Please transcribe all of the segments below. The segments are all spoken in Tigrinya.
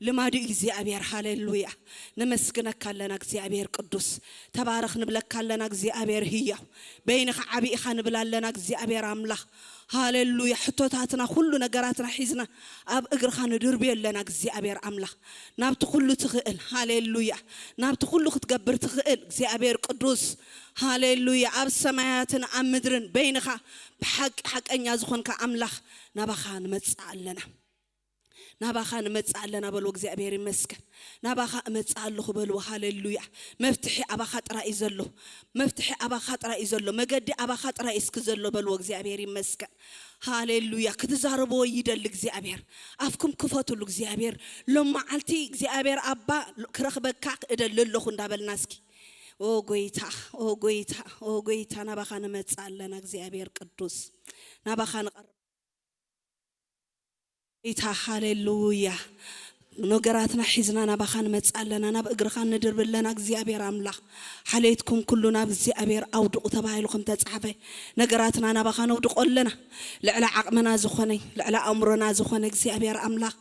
ልማዱ እግዚኣብሔር። ሃሌሉያ። ነመስግነካ ኣለና እግዚኣብሔር ቅዱስ። ተባረኽ ንብለካ ኣለና እግዚኣብሔር ህያው። በይንኻ ዓቢ ኢኻ ንብል ኣለና እግዚኣብሔር ኣምላኽ። ሃሌሉያ። ሕቶታትና፣ ኩሉ ነገራትና ሒዝና ኣብ እግርኻ ንድርብዮ ኣለና እግዚኣብሔር ኣምላኽ። ናብቲ ኩሉ ትኽእል፣ ሃሌሉያ፣ ናብቲ ኩሉ ክትገብር ትኽእል እግዚኣብሔር ቅዱስ። ሃሌሉያ። ኣብ ሰማያትን ኣብ ምድርን በይንኻ ብሓቂ ሓቀኛ ዝኾንካ ኣምላኽ ናባኻ ንመጽእ ኣለና። ናባኻ ንመጽእ ኣለና በልዎ እግዚኣብሔር ይመስገን። ናባኻ እመጽእ ኣለኹ በልዎ። ሃሌሉያ። መፍትሒ ኣባኻ ጥራይ እዩ ዘሎ። መፍትሒ ኣባኻ ጥራይ እዩ ዘሎ። መገዲ ኣባኻ ጥራይ እስኪ ዘሎ በልዎ እግዚኣብሔር ይመስገን። ሃሌሉያ። ክትዛረብዎ ይደሊ እግዚኣብሔር። ኣፍኩም ክፈትሉ እግዚኣብሔር። ሎም መዓልቲ እግዚኣብሔር ኣባ ክረኽበካ እደሊ ኣለኹ እንዳበልና እስኪ። ኦ ጎይታ፣ ኦ ጎይታ፣ ኦ ጎይታ፣ ናባኻ ንመጽእ ኣለና እግዚኣብሔር ቅዱስ። ናባኻ ንቐርብ። ጎይታ፣ ሃሌሉያ። ነገራትና ሒዝና ናባኻ ንመጽእ ኣለና፣ ናብ እግርኻ ንድርብ ኣለና እግዚኣብሔር ኣምላኽ። ሓሌትኩም ኩሉ ናብ እግዚኣብሔር ኣውድቑ ተባሂሉ ከም ተጻሕፈ፣ ነገራትና ናባኻ ነውድቆ ኣለና። ልዕሊ ዓቕምና ዝኾነ፣ ልዕሊ ኣእምሮና ዝኾነ እግዚኣብሔር ኣምላኽ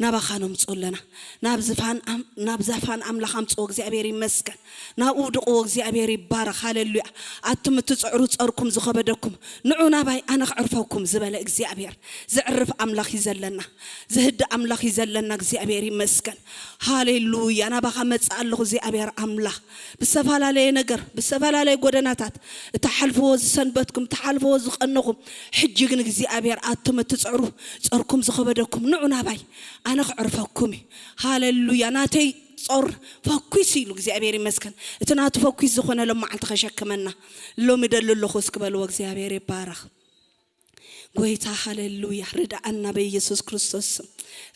ናባኻ ነምጽኦ ኣለና። ናብ ዝፋን ኣም-፣ ናብ ዛፋን ኣምላኽ ኣምጽኦ እግዚኣብሔር ይመስገን። ናብኡ ውድቕዎ እግዚኣብሔር ይባረኽ። ሃሌሉያ። ኣቱም እትጽዕሩ ጸርኩም ዝኸበደኩም ንዑ ናባይ ኣነ ክዕርፈኩም ዝበለ እግዚኣብሔር። ዘዕርፍ ኣምላኽ እዩ ዘለና። ዝህድእ ኣምላኽ እዩ ዘለና። እግዚኣብሔር ይመስገን። ሃሌሉያ። ናባኻ መጽእ ኣለኹ እግዚኣብሔር ኣምላኽ። ብዝተፈላለየ ነገር፣ ብዝተፈላለየ ጎደናታት እትሓልፍዎ ዝሰንበትኩም፣ እትሓልፍዎ ዝቐነኹም፣ ሕጂ ግን እግዚኣብሔር ኣቱም እትጽዕሩ ጸርኩም ዝኸበደኩም ንዑ ናባይ ኣነ ክዕርፈኩም እዩ። ሃሌሉያ። ናተይ ጾር ፈኲስ ኢሉ እግዚኣብሔር ይመስገን። እቲ ናቱ ፈኲስ ዝኾነ ሎም መዓልቲ ከሸክመና ሎሚ ደሊ ኣለኹ እስኪ በልዎ። እግዚኣብሔር ይባረኽ። ጎይታ ሃሌሉያ። ርድኣና በኢየሱስ ክርስቶስ ስም።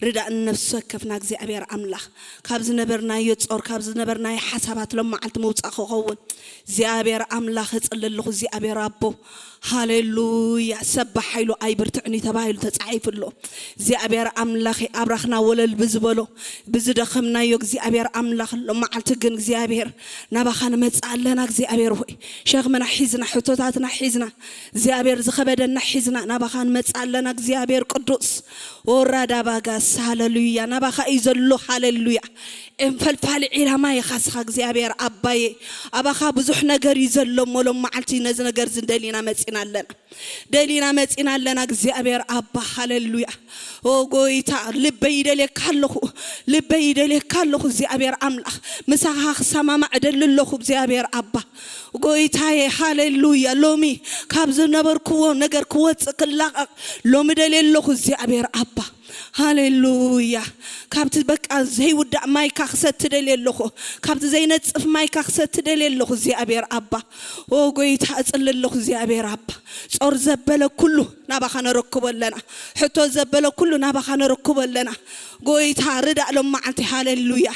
ርድኣን ነፍሲ ወከፍና እግዚኣብሔር ኣምላኽ ካብ ዝነበርናዮ ጾር፣ ካብ ዝነበርናዮ ሓሳባት ሎም መዓልቲ ምውጻእ ክኸውን እግዚኣብሔር ኣምላኽ እጽሊ ኣለኹ። እግዚኣብሔር ኣቦ ሃሌሉያ። ሰብ ብሓይሉ ኣይብርትዕን እዩ ተባሂሉ ተጻሒፉ ኣሎ። እግዚኣብሔር ኣምላኽ ኣብራኽና ወለል ብዝበሎ ብዝደኸምናዮ እግዚኣብሔር ኣምላኽ ሎም መዓልቲ ግን እግዚኣብሔር ናባኻ ንመጽእ ኣለና። እግዚኣብሔር ሆይ ሸኽምና ሒዝና ሕቶታትና ሒዝና እግዚኣብሔር ዝኸበደና ሒዝና ናባኻ ንመጽእ ኣለና። እግዚኣብሔር ቅዱስ ኦራዳ ባጋስ ሃሌሉያ። ናባኻ እዩ ዘሎ። ሃሌሉያ። እንፈልፋሊ ዒላማ ኢኻ ስኻ እግዚኣብሔር ኣባዬ። ኣባኻ ብዙሕ ነገር እዩ ዘሎ እሞ ሎም መዓልቲ ነዚ ነገር እዚ ደሊና መጺና ኣለና። ደሊና መጺና ኣለና እግዚኣብሔር ኣባ። ሃሌሉያ። ኦ ጎይታ ልበይ ይደልየካ ኣለኹ። ልበይ ይደልየካ ኣለኹ እግዚኣብሔር ኣምላኽ። ምሳኻ ክሰማማዕ እደሊ ኣለኹ እግዚኣብሔር ኣባ። ጎይታዬ ሃሌሉያ። ሎሚ ካብ ዝነበርክዎ ነገር ክወጽእ ክላቐቕ ሎሚ ደልየ ኣለኹ እግዚኣብሔር ኣባ። ሃሌሉያ። ካብቲ በቃ ዘይውዳእ ማይካ ክሰቲ ደልየ ኣለኹ። ካብቲ ዘይነጽፍ ማይካ ክሰቲ ደልየ ኣለኹ እግዚኣብሔር ኣባ። ኦ ጎይታ እጽሊ ኣለኹ እግዚኣብሔር ኣባ። ጾር ዘበለ ኩሉ ናባኻ ነረክቦ ኣለና። ሕቶ ዘበለ ኩሉ ናባኻ ነረክቦ ኣለና። ጎይታ ርዳእ ሎም መዓልቲ። ሃሌሉያ።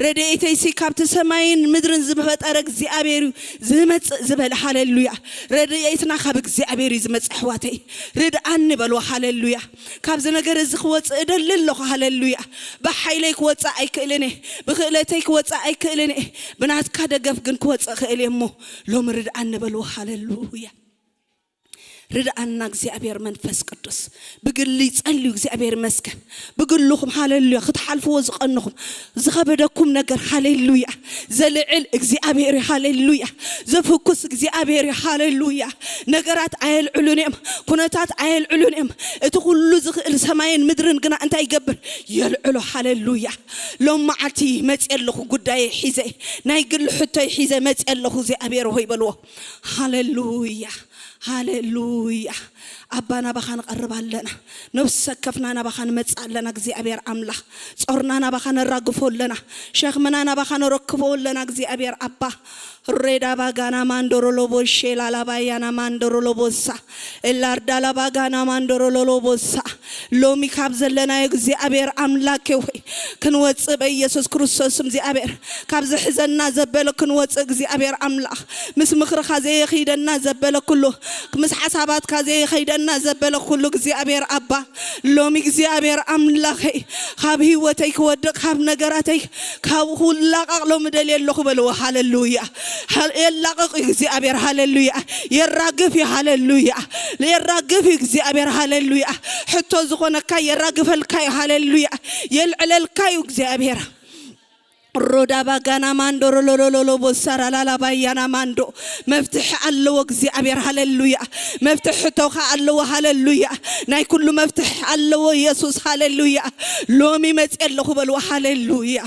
ረድኤተይሲ ካብቲ ሰማይን ምድርን ዝፈጠረ እግዚኣብሔር እዩ ዝመጽእ ዝበለ። ሃሌሉያ። ረድኤትና ካብ እግዚኣብሔር እዩ ዝመጽእ ኣሕዋተይ። ርድኣኒ በልዎ። ሃሌሉያ። ካብዚ ነገር እዚ ክወፅእ እደሊ ኣለኹ። ሃሌሉያ። ብሓይለይ ክወፅእ ኣይክእልን እየ። ብክእለተይ ክወፅእ ኣይክእልን እየ። ብናትካ ደገፍ ግን ክወፅእ እኽእል እየ እሞ ሎሚ ርድኣኒ በልዎ። ሃሌሉያ። ርድኣና እግዚኣብሔር መንፈስ ቅዱስ። ብግሊ ጸልዩ እግዚኣብሔር ይመስገን። ብግልኹም ሃሌሉያ ክትሓልፍዎ ዝቐንኹም ዝኸበደኩም ነገር ሃሌሉያ ዘልዕል እግዚኣብሔር እዩ። ሃሌሉያ ዘፍኩስ እግዚኣብሔር እዩ። ሃሌሉያ ነገራት ኣየልዕሉን እዮም። ኩነታት ኣየልዕሉን እዮም። እቲ ኩሉ ዝኽእል ሰማይን ምድርን ግና እንታይ ይገብር? የልዕሎ። ሃሌሉያ ሎም መዓልቲ መጽየ ኣለኹ ጉዳየ ሒዘ ናይ ግሊ ሕቶይ ሒዘ መጽየ ኣለኹ እግዚኣብሔር ሆይ በልዎ። ሃሌሉያ ሃሌሉያ ኣባ ናባኻ ንቐርብ ኣለና። ነፍሲ ወከፍና ናባኻ ንመጽእ ኣለና እግዚኣብሔር ኣምላኽ። ጾርና ናባኻ ነራግፎ ኣለና። ሸኽምና ናባኻ ነረክቦ ኣለና እግዚኣብሔር ኣባ። ሬዳ ባጋና ማንዶሮሎቦ ሼላላባያና ማንዶሮሎቦሳ ኤላርዳላ ባጋና ማንዶሮሎሎቦሳ ሎሚ ካብ ዘለናዮ እግዚኣብሔር ኣምላክ ሆይ ክንወፅእ በኢየሱስ ክርስቶስ ስም እግዚኣብሔር ካብ ዝሕዘና ዘበለ ክንወፅእ እግዚኣብሔር ኣምላኽ ምስ ምኽርኻ ዘየኸይደና ዘበለ ኩሉ ምስ ሓሳባትካ ዘየኸይደና ዘበለ ኩሉ እግዚኣብሔር ኣባ ሎሚ እግዚኣብሔር ኣምላኸይ ካብ ህይወተይ ክወድቕ ካብ ነገራተይ ካብ ኩላቓቕ ሎሚ ደልየ ኣለኹ በልዎ። ሃሌሉያ የላቕቕ እዩ እግዚኣብሔር። ሃሌሉያ የራግፍ እዩ። ሃሌሉያ የራግፍ እዩ እግዚኣብሔር። ሃሌሉያ ሕቶ ዝኾነካ የራግፈልካ እዩ። ሃሌሉያ። የልዕለልካ እዩ እግዚኣብሔር። ሮዳ ባጋና ማንዶ ሮሎሎሎሎ ቦሳራ ላላ ባያና ማንዶ። መፍትሒ ኣለዎ እግዚኣብሔር። ሃሌሉያ። መፍትሒ ሕቶኻ ኣለዎ። ሃሌሉያ። ናይ ኩሉ መፍትሒ ኣለዎ ኢየሱስ። ሃሌሉያ። ሎሚ መጽእ ኣለኹ በልዎ። ሃሌሉያ።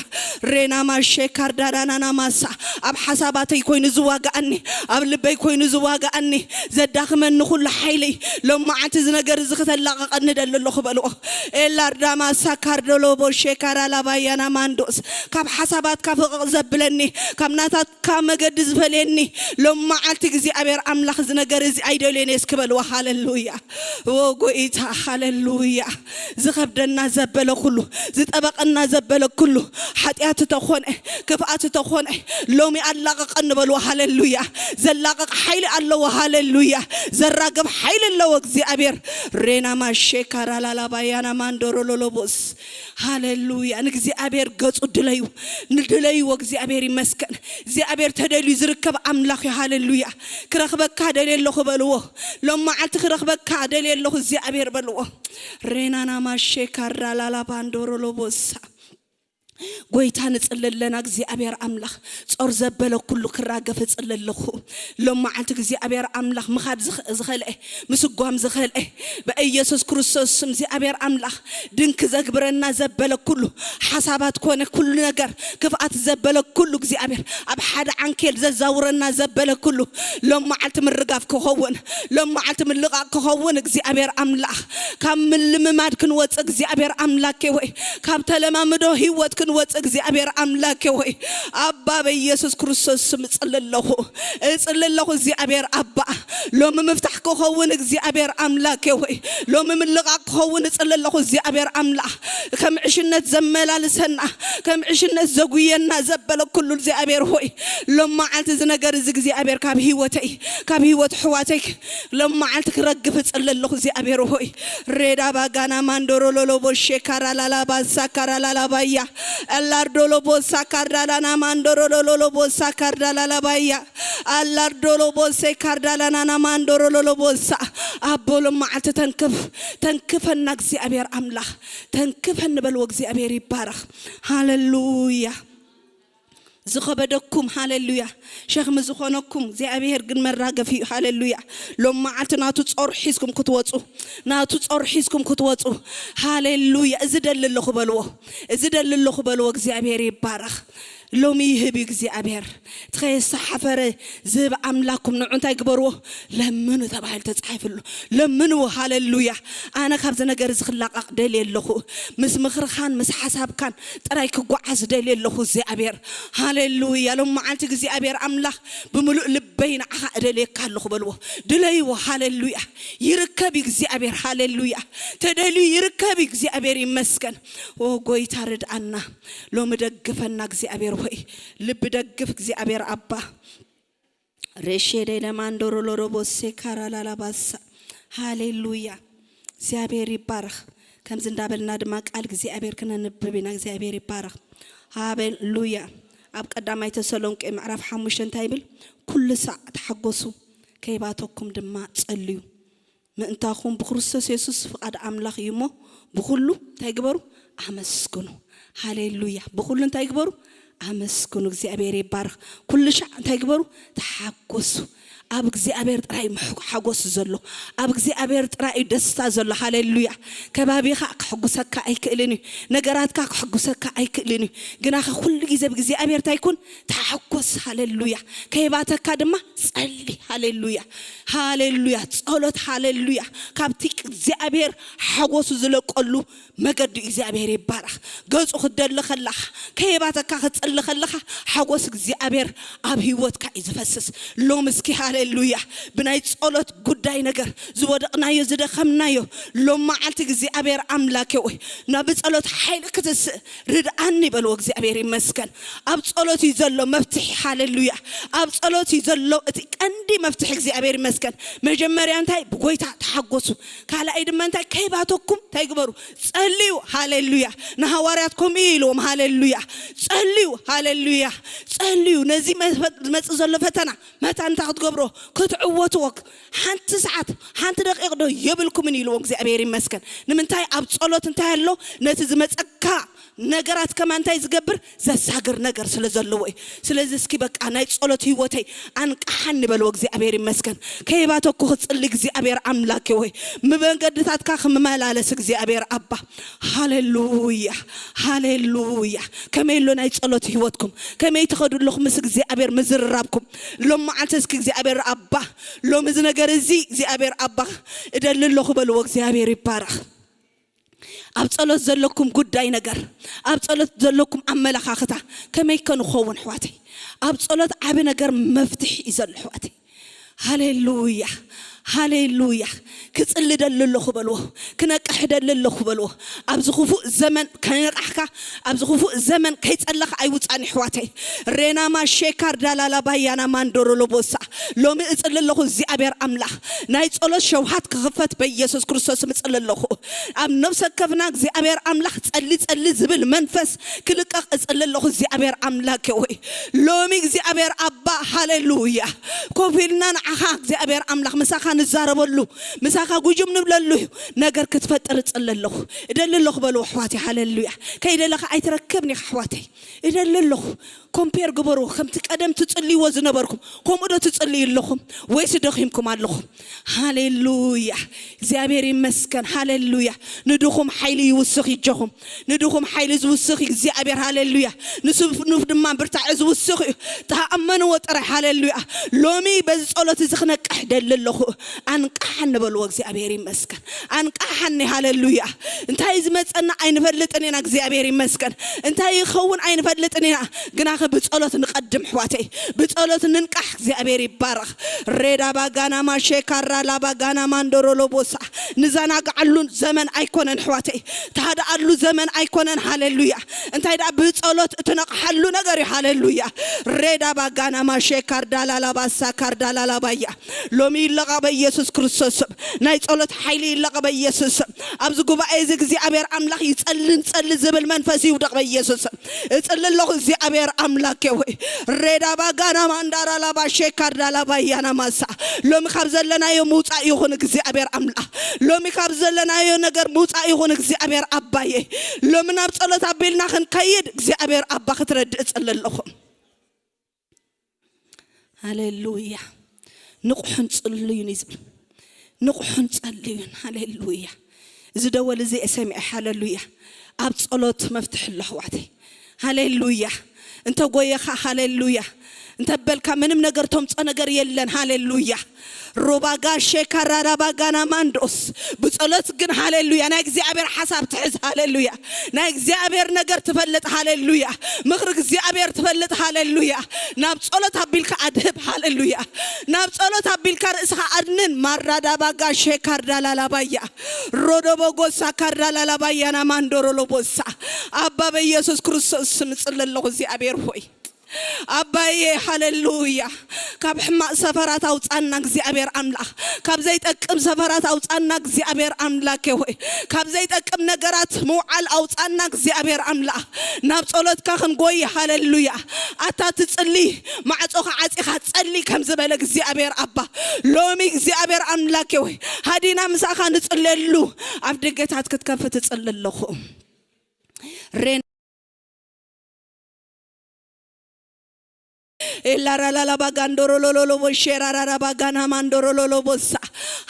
ሬና ማሼ ካርዳዳናና ማሳ። ኣብ ሓሳባተይ ኮይኑ ዝዋጋኣኒ፣ ኣብ ልበይ ኮይኑ ዝዋጋኣኒ፣ ዘዳኽመኒ ኩሉ ሓይሊ ሎም መዓልቲ እዚ ነገር እዚ ክተላቐቐኒ ደሊ ኣለኹ በልዎ። ኤላርዳማ ሳካርዶሎ ቦሼ ካራላባያና ማንዶስ። ካብ ሓሳባትካ ፍቕቕ ዘብለኒ፣ ካብ ናታትካ መገዲ ዝፈልየኒ ሎም መዓልቲ እግዚኣብሔር ኣምላኽ እዚ ነገር እዚ ኣይደልዮን እየ እስኪ በልዎ። ሃሌሉያ። ኦ ጎይታ፣ ሃሌሉያ። ዝኸብደና ዘበለ ኩሉ፣ ዝጠበቐና ዘበለ ኩሉ፣ ሓጢኣት ተኾነ፣ ክፍኣት ተኾነ፣ ሎሚ ኣላቕቐኒ በልዎ። ሃሌሉያ። ዘላቕቕ ሓይሊ ኣለዎ። ሃሌሉያ። ዘራግብ ሓይሊ ኣለዎ እግዚኣብሔር። ሬና ማሼ ካራላላባያና ማንዶሮሎሎቦስ። ሃሌሉያ። ንእግዚኣብሔር ገጹ ድለዩ። ንድለይዎ እግዚኣብሔር ይመስገን። እግዚኣብሔር ተደልዩ ዝርከብ ኣምላኽ እዩ። ሃሌሉያ። ክረኽበካ ደልየ ኣለኹ በልዎ። ሎም መዓልቲ ክረኽበካ ደልየ ኣለኹ እግዚኣብሔር በልዎ። ሬናና ማሼ ካራላላባንዶሮሎቦሳ። ጎይታ ንጽሊ ኣለና እግዚኣብሔር ኣምላኽ። ጾር ዘበለ ኩሉ ክራገፍ እጽሊ ኣለኹ። ሎም መዓልቲ እግዚኣብሔር ኣምላኽ ምኻድ ዝኸ-፣ ዝኸልአ፣ ምስጓም ዝኸልአ፣ ብኢየሱስ ክርስቶስ ስም እግዚኣብሔር ኣምላኽ ድንክ ዘግብረና ዘበለ ኩሉ፣ ሓሳባት ኮነ ኩሉ ነገር ክፍኣት ዘበለ ኩሉ እግዚኣብሔር ኣብ ሓደ ዓንኬል ዘዛውረና ዘበለ ኩሉ ሎም መዓልቲ ምርጋፍ ክኸውን፣ ሎም መዓልቲ ምልቓቕ ክኸውን እግዚኣብሔር ኣምላኽ ካብ ምልምማድ ክንወጽእ እግዚኣብሔር ኣምላኬ ወይ ካብ ተለማምዶ ህይወት ክንወጽእ እግዚኣብሔር ኣምላኬ ወይ ኣባ በኢየሱስ ክርስቶስ ስም እጽሊ ኣለኹ፣ እጽሊ ኣለኹ እግዚኣብሔር ኣባ። ሎሚ ምፍታሕ ክኸውን እግዚኣብሔር ኣምላኬ ወይ ሎሚ ምልቓቕ ክኸውን እጽሊ ኣለኹ እግዚኣብሔር ኣምላኽ። ከም ዕሽነት ዘመላልሰና፣ ከም ዕሽነት ዘጉየና ዘበለ ኩሉ እግዚኣብሔር ሆይ፣ ሎም መዓልቲ እዚ ነገር እዚ እግዚኣብሔር ካብ ህይወተይ፣ ካብ ህይወት ኣሕዋተይ ሎም መዓልቲ ክረግፍ እጽሊ ኣለኹ እግዚኣብሔር ሆይ። ሬዳ ባጋና ማንዶሮ ሎሎቦ ሼካራ ላላባ ሳካራ ላላባያ። ኣላርዶ ሎቦ ሳካር ዳላና ማንዶሮ ሎሎቦ ሳካር ዳላላባያ። ኣላርዶ ሎቦ ሴካር ዳላናና ማንዶሮ ሎሎቦሳ። ኣቦ ሎም መዓልቲ ተንክፍ፣ ተንክፈና እግዚኣብሔር ኣምላኽ። ተንክፈኒ በልዎ እግዚኣብሔር ይባረኽ። ሃሌሉያ። ዝኸበደኩም፣ ሃሌሉያ፣ ሸኽሚ ዝኾነኩም እግዚኣብሔር ግን መራገፊ እዩ። ሃሌሉያ። ሎም መዓልቲ ናቱ ጾር ሒዝኩም ክትወጹ፣ ናቱ ጾር ሒዝኩም ክትወጹ። ሃሌሉያ። እዚ ደሊ ኣለኹ በልዎ፣ እዚ ደሊ ኣለኹ በልዎ። እግዚኣብሔር ይባረኽ። ሎሚ ይህብ እዩ እግዚኣብሔር። እቲ ከየሰሓፈረ ዝህብ ኣምላኩም ንዑ እንታይ ግበርዎ? ለምኑ ተባሂሉ ተጻሒፉ ኣሎ። ለምንዎ። ሃሌሉያ። ኣነ ካብዚ ነገር እዚ ክላቐቕ ደልየ ኣለኹ። ምስ ምኽርኻን ምስ ሓሳብካን ጥራይ ክጓዓዝ ደልየ ኣለኹ እግዚኣብሔር። ሃሌሉያ። ሎም መዓልቲ እግዚኣብሔር ኣምላኽ ብምሉእ ልበይ ንዓኻ እደልየካ ኣለኹ በልዎ። ድለይዎ። ሃሌሉያ። ይርከብ እዩ እግዚኣብሔር። ሃሌሉያ። ተደልዩ ይርከብ እዩ እግዚኣብሔር። ይመስገን። ኦ ጎይታ ርድኣና። ሎሚ ደግፈና እግዚኣብሔር ሆይ። ልቢ ደግፍ እግዚኣብሔር ኣባ። ሬሼ ደይነ ማንዶሮ ሎሮቦሴ ካራላላባሳ። ሃሌሉያ። እግዚኣብሔር ይባረኽ። ከምዚ እንዳበልና ድማ ቃል እግዚኣብሔር ክነንብብ ኢና። እግዚኣብሔር ይባረኽ። ሃሌሉያ። ኣብ ቀዳማይ ተሰሎንቄ ምዕራፍ ሓሙሽተ እንታይ ይብል? ኩሉ ሳዕ ተሓጎሱ፣ ከይባተኩም ድማ ጸልዩ። ምእንታኹም ብክርስቶስ የሱስ ፍቓድ ኣምላኽ እዩ እሞ፣ ብኹሉ እንታይ ግበሩ? ኣመስግኑ። ሃሌሉያ። ብኹሉ እንታይ ግበሩ? ኣመስግኑ። እግዚኣብሔር ይባረኽ። ኩሉ ሻዕ እንታይ ግበሩ? ተሓጎሱ። ኣብ እግዚኣብሔር ጥራይ እዩ ምሕ-፣ ሓጎስ ዘሎ። ኣብ እግዚኣብሔር ጥራይ እዩ ደስታ ዘሎ። ሃሌሉያ። ከባቢኻ ከሕጉሰካ ኣይክእልን እዩ። ነገራትካ ከሕጉሰካ ኣይክእልን እዩ። ግናኸ ኩሉ ግዜ ብእግዚኣብሔር እንታይ ኩን? ተሓጎስ። ሃሌሉያ። ከይባተካ ድማ ጸሊ። ሃሌሉያ። ሃሌሉያ። ጸሎት። ሃሌሉያ። ካብቲ እግዚኣብሔር ሓጎሱ ዝለቀሉ መገዲ እግዚኣብሔር ይባረኽ። ገጹ ክትደሊ ከለኻ፣ ከይባተካ ክትጸሊ ከለኻ፣ ሓጎስ እግዚኣብሔር ኣብ ህይወትካ እዩ ዝፈስስ። ሎም እስኪ ሃሌሉያ፣ ብናይ ጸሎት ጉዳይ ነገር ዝወደቕናዮ፣ ዝደኸምናዮ፣ ሎም መዓልቲ እግዚኣብሔር ኣምላኬ ወይ ናብ ጸሎት ሓይሊ ክትስእ ርድኣኒ በልዎ። እግዚኣብሔር ይመስገን። ኣብ ጸሎት እዩ ዘሎ መፍትሒ። ሃሌሉያ። ኣብ ጸሎት እዩ ዘሎ እቲ ቀንዲ መፍትሒ። እግዚኣብሔር ይመስገን። መጀመርያ እንታይ? ብጎይታ ተሓጎሱ። ካልኣይ ድማ እንታይ? ከይባተኩም እንታይ ግበሩ? ጸልዩ። ሃሌሉያ። ንሃዋርያት ከምኡ እዩ ኢልዎም። ሃሌሉያ። ጸልዩ። ሃሌሉያ። ጸልዩ። ነዚ መፈ-፣ ዝመጽእ ዘሎ ፈተና መታን እንታይ ክትገብሩ? ዶ ክትዕወትዎ ሓንቲ ሰዓት ሓንቲ ደቂቕ ዶ የብልኩምን ኢልዎ እግዚኣብሔር ይመስገን። ንምንታይ ኣብ ጸሎት እንታይ ኣሎ ነቲ ዝመጸካ ነገራት ከማ እንታይ ዝገብር ዘሳግር ነገር ስለ ዘለዎ እዩ። ስለዚ እስኪ በቃ ናይ ጸሎት ህይወተይ ኣንቃሓኒ በልዎ እግዚኣብሔር ይመስገን። ከይባተኩ ክጽሊ እግዚኣብሔር ኣምላክ ወይ ምመንገድታትካ ክመላለስ እግዚኣብሔር ኣባ። ሃሌሉያ ሃሌሉያ። ከመይ ኣሎ ናይ ጸሎት ህይወትኩም? ከመይ ትኸዱ ኣለኹም ምስ እግዚኣብሔር ምዝርራብኩም? ሎም መዓልቲ እስኪ እግዚኣብሔር ኣባ ሎም እዚ ነገር እዚ እግዚኣብሔር ኣባ እደሊ ኣለኹ በልዎ እግዚኣብሔር ይባረኽ። ኣብ ጸሎት ዘለኩም ጉዳይ ነገር ኣብ ጸሎት ዘለኩም ኣመለኻኽታ ከመይ ከንኸውን ኣሕዋተይ? ኣብ ጸሎት ዓቢ ነገር መፍትሒ እዩ ዘሎ ኣሕዋተይ። ሃሌሉያ ሃሌሉያ። ክጽሊ ደሊ ኣለኹ በልዎ። ክነቅሕ ደሊ ኣለኹ በልዎ። ኣብዚ ክፉእ ዘመን ከይነቃሕካ ኣብዚ ክፉእ ዘመን ከይጸለኻ ኣይውጻን ኣሕዋተይ። ሬናማ ሼካር ዳላላ ባያና ማንዶሮሎ ቦሳ። ሎሚ እጽሊ ኣለኹ እግዚኣብሔር ኣምላኽ ናይ ጸሎት ሸውሃት ክኽፈት በኢየሱስ ክርስቶስ እጽሊ ኣለኹ። ኣብ ነፍሰ ከፍና እግዚኣብሔር ኣምላኽ ጸሊ ጸሊ ዝብል መንፈስ ክልቀቕ እጽሊ ኣለኹ እግዚኣብሔር ኣምላክ ወይ ሎሚ እግዚኣብሔር ኣባ ሃሌሉያ። ኮፍ ኢልና ንዓኻ እግዚኣብሔር ኣምላኽ ምሳኻ ንዛረበሉ ምሳኻ ጉጅም ንብለሉ እዩ። ነገር ክትፈጥር እጽሊ ኣለኹ እደሊ ኣለኹ በሉ ኣሕዋተይ። ሃሌሉያ። ከይደለኻ ኣይትረክብን ኢኻ ኣሕዋተይ። እደሊ ኣለኹ። ኮምፔር ግበሩ ከምቲ ቀደም ትጽልይዎ ዝነበርኩም ከምኡ ዶ ትጽልዩ ኣለኹም ወይስ ደኺምኩም ኣለኹም? ሃሌሉያ እግዚኣብሔር ይመስገን። ሃሌሉያ። ንድኹም ሓይሊ ይውስኽ ይጀኹም። ንድኹም ሓይሊ ዝውስኽ እግዚኣብሔር ሃሌሉያ። ንስኑፍ ድማ ብርታዐ ዝውስኽ እዩ። ተኣመንዎ ጥራይ ሃሌሉያ። ሎሚ በዚ ጸሎት እዚ ክነቅሕ ደሊ ኣለኹ። ኣንቃሓኒ በልዎ እግዚኣብሔር ይመስገን። ኣንቃሓኒ ሃሌሉያ። እንታይ ዝመጸና ኣይንፈልጥን ኢና እግዚኣብሔር ይመስገን። እንታይ ይኸውን ኣይንፈልጥን ኢና። ግናኸ ብጸሎት ንቐድም ኣሕዋተይ። ብጸሎት ንንቃሕ እግዚኣብሔር ይባረኽ። ሬዳ ባጋና ማሼካራ ላባጋና ማንዶሮሎ ቦሳ። ንዘናግዓሉ ዘመን ኣይኮነን ኣሕዋተይ። ታድኣሉ ዘመን ኣይኮነን ሃሌሉያ። እንታይ ደኣ ብጸሎት እትነቕሓሉ ነገር እዩ ሃሌሉያ። ሬዳ ባጋና ማሼካር ዳላላባሳ ካር ዳላላባያ። ሎሚ ይለቐቕ በኢየሱስ ክርስቶስ ስም። ናይ ጸሎት ሓይሊ ይለቐቕ በኢየሱስ ስም። ኣብዚ ጉባኤ እዚ እግዚኣብሔር ኣምላኽ ይጸልን ጸሊ ዝብል መንፈስ ይውደቕ በኢየሱስ ስም። እጽሊ ኣለኹ እግዚኣብሔር ኣምላክ ወይ ሬዳ ባጋና ማንዳራ ላባ ሼካር ዳላ ባያና ማሳ። ሎሚ ካብ ዘለናዮ ምውጻእ ይኹን እግዚኣብሔር ኣምላኽ። ሎሚ ካብ ዘለናዮ ነገር ምውጻእ ይኹን እግዚኣብሔር ኣባየ። ሎሚ ናብ ጸሎት ኣቢልና ክንከይድ እግዚኣብሔር ኣባ ክትረድእ እጽሊ ኣለኹ። ሃሌሉያ። ንቑሕን ጽልዩን እዩ ዝብል። ንቑሕን ጸልዩን። ሃሌሉያ። እዚ ደወል እዚ እየ ሰሚዐ። ሃሌሉያ። ኣብ ጸሎት መፍትሒ ኣሎ ኣሕዋተይ። ሃሌሉያ። እንተ ጎየኻ ሃሌሉያ። እንተ በልካ ምንም ነገር ተምጾ ነገር የለን። ሃሌሉያ። ሮባጋ ሼካራራባጋና ማንዶስ ብጸሎት ግን ሃሌሉያ ናይ እግዚኣብሔር ሓሳብ ትሕዝ። ሃሌሉያ። ናይ እግዚኣብሔር ነገር ትፈልጥ። ሃሌሉያ። ምኽሪ እግዚኣብሔር ትፈልጥ። ሃሌሉያ። ናብ ጸሎት ኣቢልካ ኣድህብ። ሃሌሉያ። ናብ ጸሎት ኣቢልካ ርእስኻ ኣድንን። ማራዳባጋ ሼካርዳላላባያ ሮዶቦጎሳ ካርዳላላባያና ማንዶሮሎቦሳ። ኣባ በኢየሱስ ክርስቶስ ስም እጽሊ ኣለኹ እግዚኣብሔር ሆይ ኣባዬ ሃሌሉያ። ካብ ሕማቕ ሰፈራት ኣውጻና እግዚኣብሔር ኣምላኽ። ካብ ዘይጠቅም ሰፈራት ኣውጻና እግዚኣብሔር ኣምላክ ሆይ። ካብ ዘይጠቅም ነገራት ምውዓል ኣውጻና እግዚኣብሔር ኣምላኽ። ናብ ጸሎትካ ክንጎይ ሃሌሉያ። ኣታ ትጽሊ ማዕጾኻ ዓጺኻ ጸሊ ከም ዝበለ እግዚኣብሔር ኣባ ሎሚ እግዚኣብሔር ኣምላክ ሆይ ሃዲና ምሳኻ ንጽለሉ ኣብ ደገታት ክትከፍት እጽሊ ኣለኹ። ሬን ኤላራላላባ ጋንዶሮሎሎሎቦ ሼራራራባ ጋና ማንዶሮሎሎቦሳ።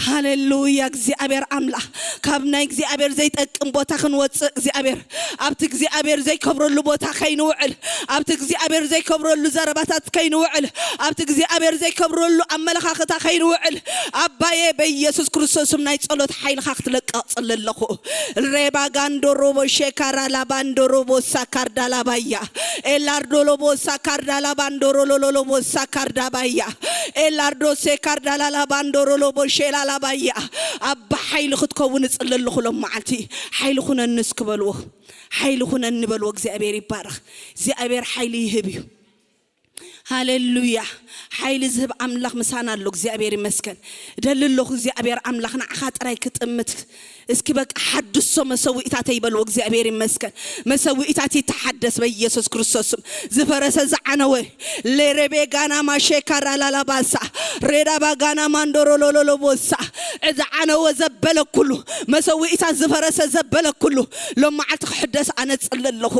ሃሌሉያ። እግዚኣብሔር ኣምላኽ ካብ ናይ እግዚኣብሔር ዘይጠቅም ቦታ ክንወፅእ እግዚኣብሔር ኣብቲ እግዚኣብሔር ዘይከብረሉ ቦታ ከይንውዕል ኣብቲ እግዚኣብሔር ዘይከብረሉ ዘረባታት ከይንውዕል ኣብቲ እግዚኣብሔር ዘይከብረሉ ኣመለኻኽታ ከይንውዕል ኣባየ በኢየሱስ ክርስቶስም ናይ ጸሎት ሓይልኻ ክትለቅቕ ጽሊ ኣለኹ። ሬባ ጋንዶሮቦ ሼካራ ላባንዶሮቦ ሳካርዳ ላባያ ኤላርዶ ሎቦ ሳካርዳ ላባንዶሮ ሎሎሎቦ ሳካርዳ ባያ ኤላርዶ ሴካርዳ ላላባንዶሮ ሎቦ ሼላ ላባያ ኣባ ሓይሊ ክትከውን እጽሊ ኣለኹ። ሎም መዓልቲ ሓይሊ ኩነኒ እስኪ በልዎ። ሓይሊ ኩነኒ በልዎ። እግዚኣብሔር ይባረኽ። እግዚኣብሔር ሓይሊ ይህብ እዩ። ሃሌሉያ። ሓይሊ ዝህብ ኣምላኽ ምሳና ኣሎ። እግዚኣብሔር ይመስገን። ደሊ ኣለኹ እግዚኣብሔር ኣምላኽ ንዓኻ ጥራይ ክጥምት። እስኪ በቃ ሓድሶ መሰዊእታተይ ይበልዎ። እግዚኣብሔር ይመስገን። መሰዊእታት ይተሓደስ በኢየሱስ ክርስቶስ ስም። ዝፈረሰ ዝዓነወ ሌሬቤ ጋና ማሼካ ራላላባሳ ሬዳባ ጋና ማንዶሮ ሎሎሎቦሳ ዝዓነወ ዘበለ ኩሉ መሰዊእታት ዝፈረሰ ዘበለ ኩሉ ሎም መዓልቲ ክሕደስ ኣነ ጽሊ ኣለኹ።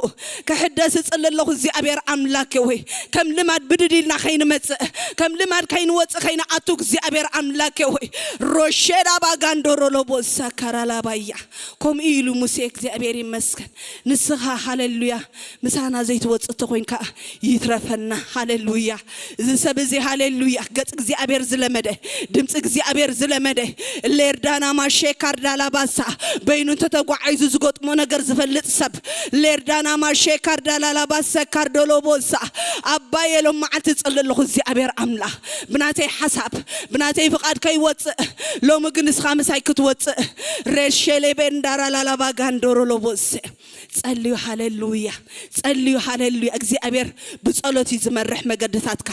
ክሕደስ እጽሊ ኣለኹ እግዚኣብሔር ኣምላክ ወይ ከም ልማድ ብድድ ኢልና ከይንመጽእ ከም ልማድ ከይንወጽእ ከይንኣቱ እግዚኣብሔር ኣምላክ ወይ ሮሼዳ ባጋንዶሮ ሎቦሳ ካራላባያ ከምኡ ኢሉ ሙሴ እግዚኣብሔር ይመስገን። ንስኻ ሃሌሉያ ምሳና ዘይትወጽእ ተኾይንካ ይትረፈና። ሃሌሉያ። እዚ ሰብ እዚ ሃሌሉያ ገጽ እግዚኣብሔር ዝለመደ ድምፂ እግዚኣብሔር ዝለመደ ሌርዳና ማሼ ካርዳላባሳ በይኑ እንተተጓዓይዙ ዝገጥሞ ነገር ዝፈልጥ ሰብ ሌርዳና ማሼ ካርዳላላባሰ ካርዶሎቦሳ ኣባየ ሎም መዓልቲ ጽሊ ኣለኹ እግዚኣብሔር ኣምላኽ ብናተይ ሓሳብ ብናተይ ፍቓድ ከይወፅእ ሎሚ ግን ንስኻ ምሳይ ክትወፅእ ሬሼሌቤ እንዳራላላባ ጋንዶሮሎቦሰ ጸልዩ። ሃሌሉያ። ጸልዩ። ሃሌሉያ። እግዚኣብሔር ብጸሎት እዩ ዝመርሕ መገድታትካ።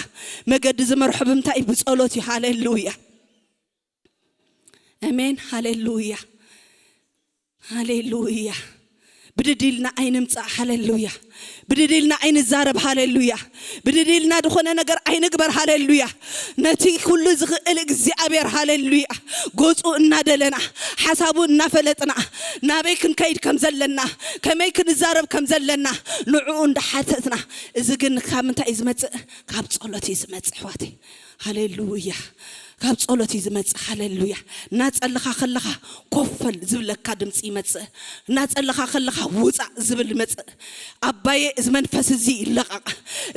መገዲ ዝመርሖ ብምንታይ እዩ? ብጸሎት እዩ። ሃሌሉያ። ኣሜን። ሃሌሉያ። ሃሌሉያ። ብድድ ኢልና ኣይንምጻእ። ሃሌሉያ። ብድድ ኢልና ኣይንዛረብ። ሃሌሉያ። ብድድ ኢልና ዝኾነ ነገር ኣይንግበር። ሃሌሉያ። ነቲ ኩሉ ዝኽእል እግዚኣብሔር ሃሌሉያ ገጹ እናደለና ሓሳቡ እናፈለጥና ናበይ ክንከይድ ከም ዘለና ከመይ ክንዛረብ ከም ዘለና ንዕኡ እንዳሓተትና እዚ ግን ካብ ምንታይ እዩ ዝመጽእ? ካብ ጸሎት እዩ ዝመጽእ ኣሕዋተይ። ሃሌሉያ። ካብ ጸሎት እዩ ዝመጽእ። ሃሌሉያ። እናጸለኻ ከለኻ ኮፈል ዝብለካ ድምፂ ይመጽእ። እናጸለኻ ከለኻ ውፃእ ዝብል ይመጽእ። ኣባየ እዚ መንፈስ እዚ ይለቐቕ።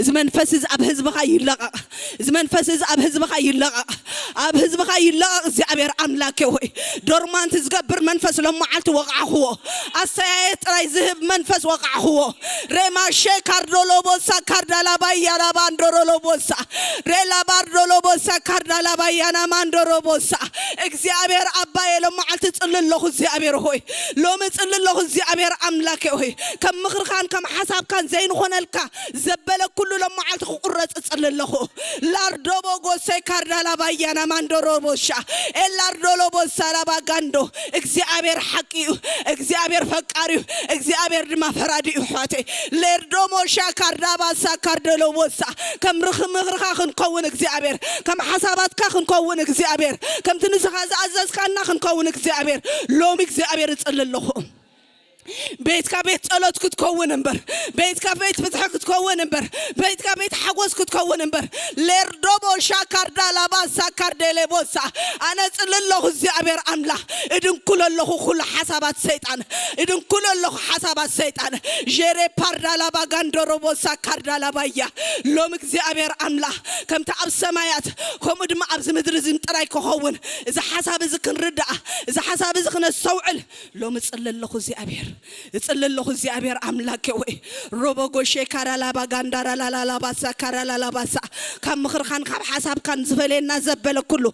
እዚ መንፈስ እዚ ኣብ ህዝብኻ ይለቐቕ። እዚ መንፈስ እዚ ኣብ ህዝብኻ ይለቐቕ። ኣብ ህዝብኻ ይለቐቕ እግዚኣብሔር ኣምላኬ ሆይ። ዶርማንት ዝገብር መንፈስ ሎም መዓልቲ ወቕዓኽዎ። ኣስተያየት ጥራይ ዝህብ መንፈስ ወቕዓኽዎ። ሬማሼ ካርዶሎቦሳ ካርዳላባያ ላባንዶሮሎቦሳ ሬላባርዶሎቦሳ ካርዳላባያና ማንዶሮቦሳ እግዚኣብሔር ኣባየ ሎም መዓልቲ ጽሊ ኣለኹ እግዚኣብሔር ሆይ ሎሚ ጽሊ ኣለኹ እግዚኣብሔር ኣምላኬ ሆይ ከም ምኽርኻን ከም ሓሳብካን ዘይንኾነልካ ዘበለ ኩሉ ሎም መዓልቲ ክቁረጽ እጽሊ ኣለኹ። ላርዶቦ ጎሰይ ካርዳላባያና ማንዶሮቦሻ ኤላርዶሎቦሳ ላባጋንዶ እግዚኣብሔር ሓቂ እዩ። እግዚኣብሔር ፈቃሪ እዩ። እግዚኣብሔር ድማ ፈራዲ እዩ። ኣሕዋተይ ሌርዶሞሻ ካርዳባሳ ካርደሎቦሳ ከም ርኽ ምኽርኻ ክንከውን እግዚኣብሔር ከም ሓሳባትካ ክንከውን እግዚኣብሔር ከምቲ ንስኻ ዝኣዘዝካና ክንከውን እግዚኣብሔር ሎሚ እግዚኣብሔር እጽሊ ኣለኹ። ቤትካ ቤት ጸሎት ክትከውን እምበር ቤትካ ቤት ፍትሒ ክትከውን እምበር ቤትካ ቤት ሓጎስ ክትከውን እምበር ሌርዶቦ ሻካርዳ ላባሳ ካርዴሌቦሳ ኣነ ጽሊ ኣለኹ እግዚኣብሔር ኣምላኽ እድንኩሎ ኣለኹ ኩሉ ሓሳባት ሰይጣን እድንኩሎ ኣለኹ ሓሳባት ሰይጣን ጀሬ ፓርዳ ላባ ጋንዶሮቦሳ ካርዳ ላባያ ሎም እግዚኣብሔር ኣምላኽ ከምቲ ኣብ ሰማያት ከምኡ ድማ ኣብዚ ምድሪ እዚ ጥራይ ክኸውን እዚ ሓሳብ እዚ ክንርዳእ እዚ ሓሳብ እዚ ክነስተውዕል ሎም እጽሊ ኣለኹ እግዚኣብሔር እጽሊ ኣለኹ እግዚኣብሔር ኣምላኬ ወይ ሮቦጎሼ ካራላባ ጋንዳራ ላላላባሳ ካራላላባሳ ካብ ምኽርኻን ካብ ሓሳብካን ዝፈለየና ዘበለ ኩሉ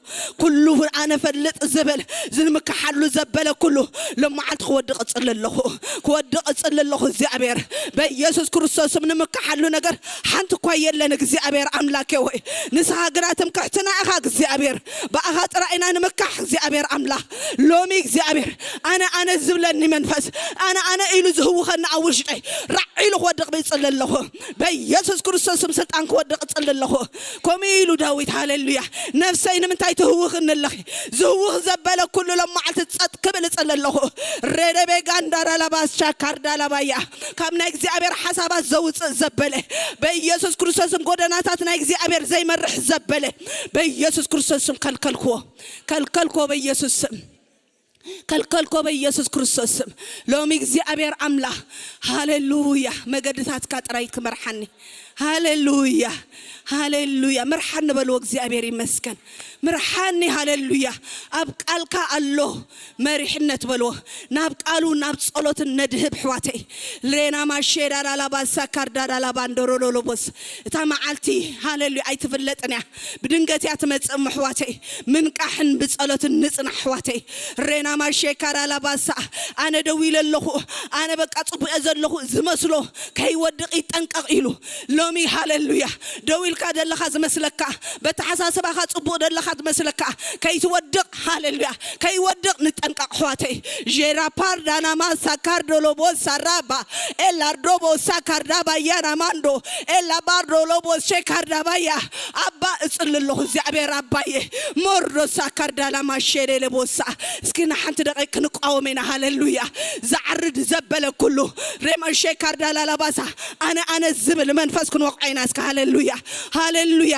ኩሉ ኣነ ፈልጥ ዝብል ዝንምክሓሉ ዘበለ ኩሉ ሎም መዓልቲ ክወድቕ እጽሊ ኣለኹ ክወድቕ እጽሊ ኣለኹ እግዚኣብሔር በኢየሱስ ክርስቶስ ስም ንምክሓሉ ነገር ሓንቲ እኳ የለን እግዚኣብሔር ኣምላኬ ወይ ንስኻ ግና ትምክሕትና ኢኻ እግዚኣብሔር ብኣኻ ጥራይ ኢና ንምካሕ እግዚኣብሔር ኣምላኽ ሎሚ እግዚኣብሔር ኣነ ኣነ ዝብለኒ መንፈስ ኣነ ኣነ ኢሉ ዝህውኸኒ ኣብ ውሽጠይ ራዕ ኢሉ ክወድቕ ይጽሊ ኣለኹ በኢየሱስ ክርስቶስ ስም ስልጣን ክወድቕ እጽሊ ኣለኹ ከምኡ ኢሉ ዳዊት ሃሌሉያ ነፍሰይ ንምንታይ ትህውኽኒ ኣለኺ ዝህውኽ ዘበለ ኩሉ ሎም መዓልቲ ጸጥ ክብል እጽሊ ኣለኹ ሬደቤ ጋንዳራ ላባሻ ካርዳ ላባያ ካብ ናይ እግዚኣብሔር ሓሳባት ዘውፅእ ዘበለ በኢየሱስ ክርስቶስም ጎደናታት ናይ እግዚኣብሔር ዘይመርሕ ዘበለ በኢየሱስ ክርስቶስም ከልከልክዎ ከልከልክዎ በኢየሱስ ስም ከልከልኮ በኢየሱስ ክርስቶስ ስም ሎሚ እግዚኣብሔር ኣምላኽ ሃሌሉያ መገድታትካ ጥራይ ክመርሓኒ ሃሌሉያ ሃሌሉያ ምርሓኒ በልዎ እግዚኣብሔር ይመስገን ምርሓኒ ሃሌሉያ ኣብ ቃልካ ኣሎ መሪሕነት በልዎ ናብ ቃሉ ናብ ጸሎትን ነድህብ ኣሕዋተይ ሬና ማሼዳ ላላባሳ ካርዳ ላላባንዶሮሎሎቦስ እታ መዓልቲ ሃሌሉያ ኣይትፍለጥን እያ ብድንገት እያ ትመጽእ ኣሕዋተይ ምንቃሕን ብጸሎትን ንጽናሕ ኣሕዋተይ ሬና ማሼካራ ላባሳ። ኣነ ደው ኢለ ኣለኹ። ኣነ በቃ ጽቡቅ እየ ዘለኹ ዝመስሎ ከይወድቕ ይጠንቀቕ ኢሉ። ሎሚ ሃሌሉያ፣ ደው ኢልካ ዘለኻ ዝመስለካ፣ በተሓሳስባኻ ጽቡቅ ዘለኻ ዝመስለካ፣ ከይትወድቕ፣ ሃሌሉያ፣ ከይወድቕ ንጠንቀቕ ኣሕዋተይ። ጄራ ፓርዳናማ ሳካር ዶሎቦ ሳራባ ኤላርዶቦ ሳካርዳባያ ናማንዶ ኤላባርዶሎቦ ሼካርዳባያ። ኣባ እጽሊ ኣለኹ እግዚኣብሔር ኣባየ። ሞርዶ ሳካርዳላ ማሼሌ ለቦሳ። እስኪ ንሓንቲ ደቂቅ ክንቃወም ኢና። ሃሌሉያ። ዝዓርድ ዘበለ ኩሉ ሬማ ሼካርዳላ ላባሳ። ኣነ ኣነ ዝብል መንፈስ ክንወቕዖ ኢና። እስኪ ሃሌሉያ፣ ሃሌሉያ።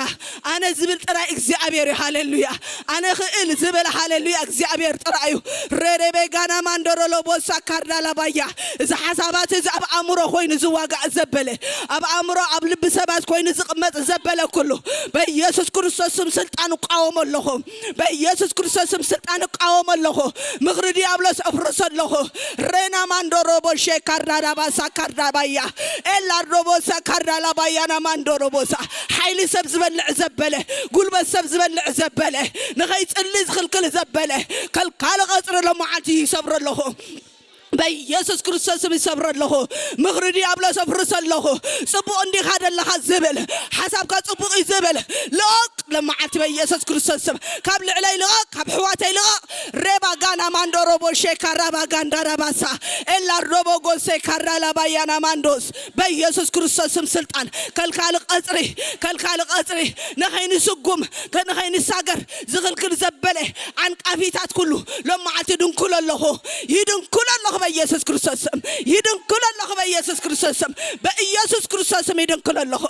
ኣነ ዝብል ጥራይ እግዚኣብሔር እዩ። ሃሌሉያ። ኣነ ክእል ዝብል ሃሌሉያ እግዚኣብሔር ጥራይ እዩ። ሬሬቤ ጋና ማንዶሮሎ ቦሳ ካርዳላ ባያ። እዚ ሓሳባት እዚ ኣብ ኣእምሮ ኮይኑ ዝዋጋእ ዘበለ፣ ኣብ ኣእምሮ ኣብ ልቢ ሰባት ኮይኑ ዝቕመጥ ዘበለ ኩሉ በኢየሱስ ክርስቶስ ስም ስልጣን እቃወሞ ኣለኹ። በኢየሱስ ክርስቶስ ስም ስልጣን እቃወሞ ኣለኹ። ምኽሪ ዲያብሎስ እፍርስ ኣለኹ። ሬና ማንዶሮቦ ሼካርዳዳባሳ ካርዳባያ ኤላርዶቦሳ ካርዳላባያና ማንዶሮቦሳ። ሓይሊ ሰብ ዝበልዕ ዘበለ፣ ጉልበት ሰብ ዝበልዕ ዘበለ፣ ንኸይጽሊ ዝኽልክል ዘበለ ከልካሊ ቐጽሪ ሎመዓልቲ ይሰብሮ ኣለኹ። በኢየሱስ ክርስቶስ ስም ይሰብሮ ኣለኹ። ምኽሪ ዲያብሎስ ኣፍርስ ኣለኹ። ጽቡቕ እንዲኻ ዘለኻ ዝብል፣ ሓሳብካ ጽቡቕ እዩ ዝብል ልቐቕ። ለመዓልቲ በኢየሱስ ክርስቶስ ስም ካብ ልዕለይ ልቐቕ፣ ካብ ኣሕዋተይ ልቐቕ። ሬባ ጋና ማንዶ ሮቦ ሼካ ራባ ጋንዳ ራባሳ ኤላ ሮቦ ጎሴ ካራ ላባያና ማንዶስ በኢየሱስ ክርስቶስ ስም ስልጣን ከልካሊ ቐጽሪ፣ ከልካሊ ቐጽሪ ንኸይንስጉም፣ ከ-፣ ንኸይንሳገር ዝኽልክል ዘበለ ዓንቃፊታት ኩሉ ሎም መዓልቲ ይድንኩሎ ኣለኹ። ይድንኩሎ ኣለኹ በኢየሱስ ክርስቶስ ስም። ይድንኩሎ ኣለኹ በኢየሱስ ክርስቶስ ስም። በኢየሱስ ክርስቶስ ስም ይድንኩሎ ኣለኹ።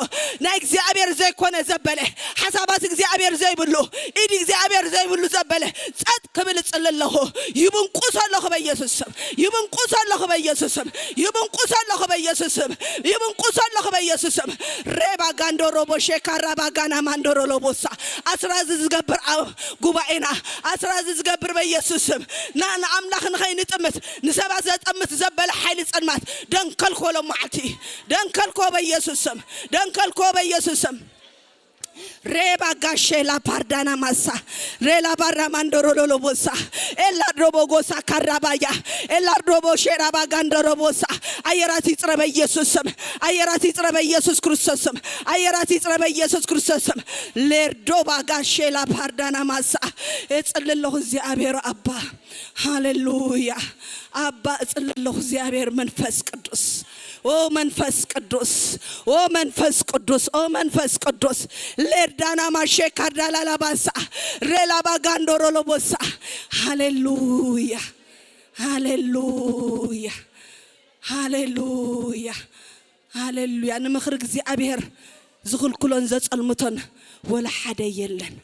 ናይ እግዚኣብሔር ዘይኮነ ዘበለ፣ ሓሳባት እግዚኣብሔር ዘይብሉ፣ ኢድ እግዚኣብሔር ዘይብሉ ዘበለ ጸጥ ክብል እጽሊ ኣለኹ። ይብንቁሶ ኣለኹ በኢየሱስ ስም። ይብንቁሶ ኣለኹ በኢየሱስ ስም። ይብንቁሶ ኣለኹ በኢየሱስ ስም። ይብንቁሶ ኣለኹ በኢየሱስ ስም። ሬባ ጋንዶ ሮቦ ሼካ ራባ ጋና ማንዶሮ ሎቦሳ። ኣስራዚ ዝገብር ኣብ ጉባኤና፣ ኣስራዚ ዝገብር በኢየሱስ ስም። ና-፣ ንኣምላኽ ንኸይንጥምት፣ ንሰባት ዘጠምት ዘበለ ሓይሊ ጸልማት ደንከልኮ ሎም መዓልቲ። ደንከልኮ በኢየሱስ ስም። ደንከልኮ በኢየሱስ ስም። ሬባ ጋሼ ላ ፓርዳና ማሳ ሬላ ባራ ማንዶሮ ሎሎቦሳ ኤላ ድሮቦ ጎሳ ካራባያ ኤላ ድሮቦ ሼራባ ጋንደሮቦሳ። ኣየራት ይጽረ በኢየሱስ ስም። ኣየራት ይጽረ በኢየሱስ ክርስቶስ ስም። ኣየራት ይጽረ በኢየሱስ ክርስቶስ ስም። ሌርዶባ ጋሼ ላ ፓርዳና ማሳ። እጽሊ ኣለኹ እግዚኣብሔር ኣባ። ሃሌሉያ። ኣባ እጽሊ ኣለኹ እግዚኣብሔር መንፈስ ቅዱስ። ኦ መንፈስ ቅዱስ፣ ኦ መንፈስ ቅዱስ፣ ኦ መንፈስ ቅዱስ። ሌርዳና ማሼ ካርዳላ ላባሳ ሬላባ ጋንዶሮ ሎቦሳ። ሃሌሉያ፣ ሃሌሉያ፣ ሃሌሉያ፣ ሃሌሉያ። ንምኽሪ እግዚኣብሔር ዝኽልክሎን ዘጸልምቶን ወላ ሓደ የለን።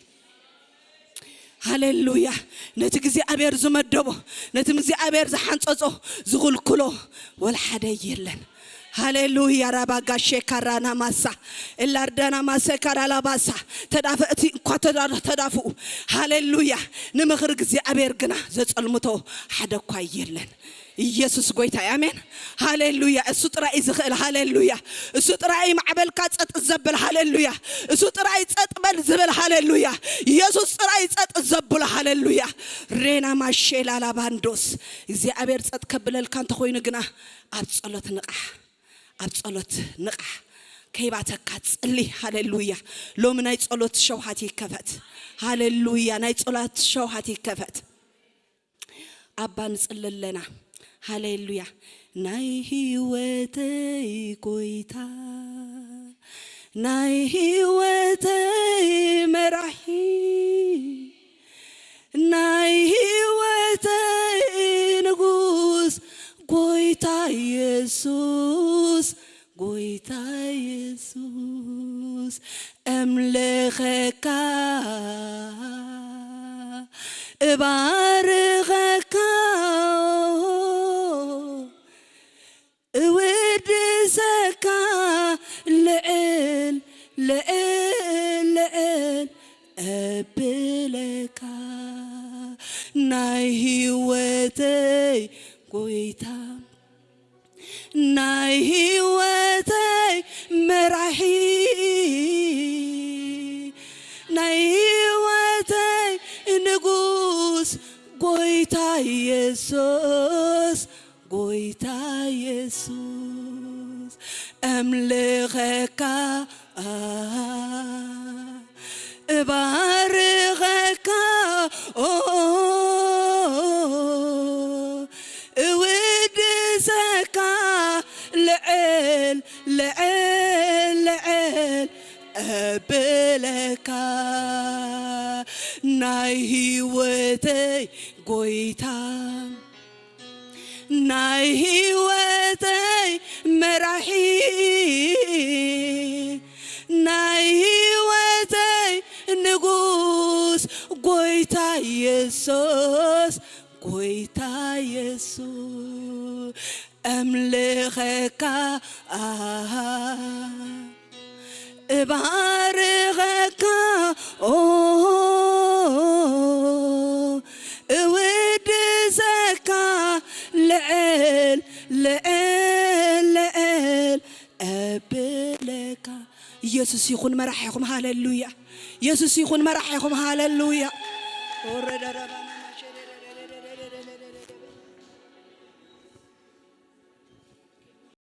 ሃሌሉያ። ነቲ እግዚኣብሔር ዝመደቦ፣ ነቲ እግዚኣብሔር ዝሓንጸጾ ዝኽልክሎ ወላ ሓደ የለን። ሃሌሉያ። ራባ ጋሼ ካራና ማሳ ኤላርዳና ማሰ ካራላ ባሳ። ተዳፈእቲ እኳ ተዳ-፣ ተዳፍኡ። ሃሌሉያ። ንምኽሪ እግዚኣብሔር ግና ዘጸልምቶ ሓደ እኳ የለን። ኢየሱስ ጎይታ እዩ። ኣሜን። ሃሌሉያ። እሱ ጥራይ እዩ ዝኽእል። ሃሌሉያ። እሱ ጥራይ እዩ ማዕበልካ ጸጥ ዘብል። ሃሌሉያ። እሱ ጥራይ ጸጥ በል ዝብል። ሃሌሉያ። ኢየሱስ ጥራይ ጸጥ ዘብሎ። ሃሌሉያ። ሬና ማሼላ ላባንዶስ። እግዚኣብሔር ጸጥ ከብለልካ እንተኾይኑ ግና ኣብ ጸሎት ንቓሕ። ኣብ ጸሎት ንቓሕ። ከይባተካ ጽሊ። ሃሌሉያ። ሎሚ ናይ ጸሎት ሸውሃት ይከፈት። ሃሌሉያ። ናይ ጸሎት ሸውሃት ይከፈት። ኣባ ንጽሊ ኣለና። ሃሌሉያ። ናይ ህይወተይ ጎይታ፣ ናይ ህይወተይ መራሒ፣ ናይ ህይወተይ ንጉስ ጎይታ ኢየሱስ፣ ጎይታ ኢየሱስ፣ እምልኸካ፣ እባርኸካ፣ እውድሰካ፣ ልዕል፣ ልዕል፣ ልዕል እብለካ፣ ናይ ህይወተይ ጎይታ፣ ናይ ህይወተይ መራሒ፣ ናይ ህይወተይ ንጉስ፣ ጎይታ ኢየሱስ፣ ጎይታ ኢየሱስ፣ ኣምልኸካ፣ እባርኸካ፣ ኦ፣ እውድሰካ፣ ልዕል፣ ልዕል፣ ልዕል፣ እብለካ፣ ናይ ህይወተይ ጎይታ፣ ናይ ህይወተይ መራሒ፣ ናይ ህይወተይ ንጉስ፣ ጎይታ ኢየሱስ፣ ጎይታ ኢየሱስ፣ ኣምልኸካ፣ እባርኸካ፣ ኦ፣ እውድሰካ፣ ልዕል፣ ልዕል፣ ልዕል፣ እብለካ። ኢየሱስ ይኹን መራሒኹም። ሃሌሉያ። ኢየሱስ ይኹን መራሒኹም። ሃሌሉያ።